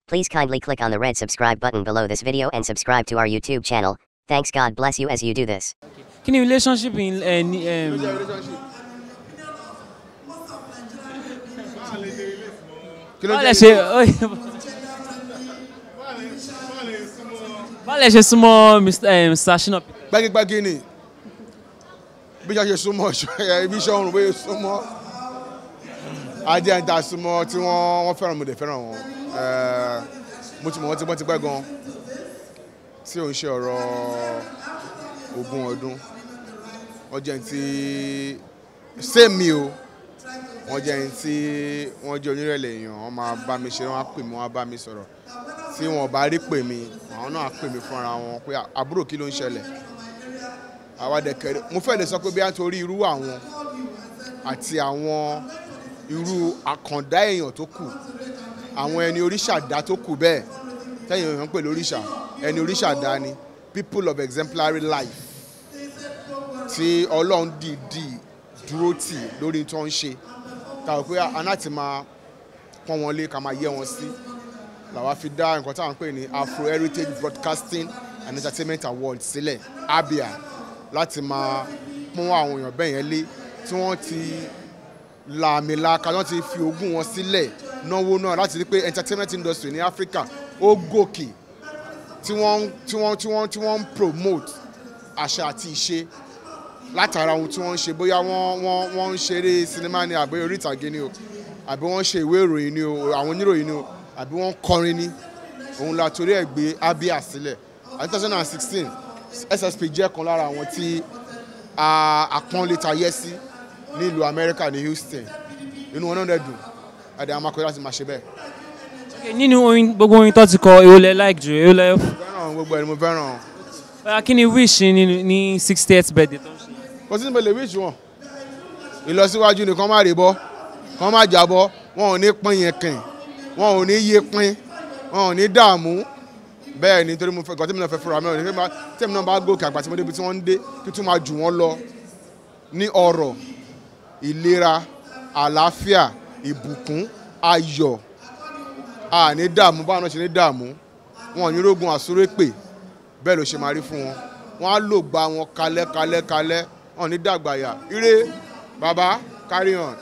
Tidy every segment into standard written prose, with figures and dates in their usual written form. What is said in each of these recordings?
Please kindly click on the red subscribe button below this video and subscribe to our YouTube channel. Thanks. God bless you as you do this. Kí ni relationship in Kí ló báwo lẹ jẹ́ ṣe báwo lẹ ṣe súnmọ́ Mr. Shina Peters? Gbágígbágí ni bí ṣe súnmọ́ ibi iṣẹ́ ọ̀run bóyá súnmọ́ ajé ń ta súnmọ́ tí wọ́n fẹ́ràn, mo dẹ̀ fẹ́ràn wọn. Mo ti mọ̀ wọ́n tipẹ́tipẹ́ gan, tí ò ń ṣe ọ̀rọ̀ ogún ọdún. Wọ́n jẹ́ ẹni tí sẹ́mi o, wọ́n jẹ́ ẹni tí wọ́n jẹ́ onírẹ̀lẹ̀ èèyàn. Wọ́n máa bá mi ṣe, wọ́n á pè mí, wọ́n á bá mi sọ̀rọ̀. Tí wọ́n bá rí pè mí, àwọn náà á pè mí fúnra wọn pé àbúrò, kí ló ń ṣẹlẹ̀? Àwa dẹ̀ kẹrẹ, mo fẹ́ lè sọ pé bí a torí irú àwọn àti àwọn irú àkàndá èèyàn tó kù, àwọn ẹni oríṣàdá tó kù bẹ́ẹ̀ tẹ́yìn èèyàn ń pè lóríṣà, ẹni oríṣàdá ni, people of exemplary life tí Ọlọ́run dìídì dúró tì lórí tó ń ṣe, táwọn pé a láti máa pọ́n wọn lé, ká máa yẹ wọn sí, làwa fi dá nǹkan táwọn ń pè ní Afro Heritage Broadcasting and Entertainment Awards sílẹ̀, ABIA, láti máa pọ́n àwọn èèyàn bẹ́ẹ̀ yẹn lé tí wọ́n ti làmìlaka, wọ́n ti fi ogún wọn sílẹ̀, náwó náà láti rí pé entertainment industry ní Africa ó gòkè, tí wọ́n ń promote àṣà àti ìṣe látara ohun tí wọ́n ń ṣe, bóyá wọ́n ń ṣeré sinimá ni, àbí orí ìtàgé ni o, àbí wọ́n ń ṣe ìwé ìròyìn ni o, àwọn oníròyìn ni o, àbí wọ́n ń kọrin ni. Òun la torí ẹ̀ gbé ABIA sílẹ̀. Àti 2016, SSP jẹ́ kan lára àwọn tí àpọ́nlé ta yẹ sí nílùú Amẹ́ríkà ní Houston. Inú wọn náà dẹ̀ dùn, àdé àwọn akọ̀wé láti máa ṣe bẹ́ẹ̀. Okay, nínú orin, gbogbo orin tó ti kọ, èwo lẹ like jù? Èwo lẹ Fẹ́ràn gbogbo ẹ̀ ni mo fẹ́ràn. Bóyá kí ni wish yín nínú ní 60th birthday tó ń ṣe? Kò sí ní mo lè wish wọn, ìlọsíwájú ni. Kán má rè bọ́, kán má jábọ́, wọn ò ní pín yẹn kìn, wọn ò ní yé pín, wọn ò ní dààmú. Bẹ́ẹ̀ ni, torí mo fẹ́ gọ́tí mi náà fẹ́ fúnra mi ò ní fẹ́ tẹ́mi náà bá gòkè àgbà tí mo débi tí wọ́n ń dé, kí tún máa jù wọ́n lọ ní ọrọ̀, ìlera, àlàáfíà, ìbùkún, ayọ̀, àní dààmú. Báwọn náà ṣe ní dààmú, wọn ò ní rógun àsúrépè. Bẹ́ẹ̀ ló ṣe máa rí fún wọn. Wọn á lò gba wọn kalẹ́ kalẹ́ kalẹ́, wọn ò ní dàgbàyà. Ire bàbá, carry on.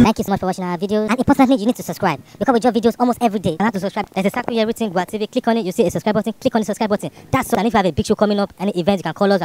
Thank you so much for watching our videos. And importantly, you need to subscribe because we drop videos almost every day. And how to subscribe? There's a circle here written Gua TV. Click on it, you see a subscribe button. Click on the subscribe button. That's all. And if you have a big show coming up, any event, you can call us.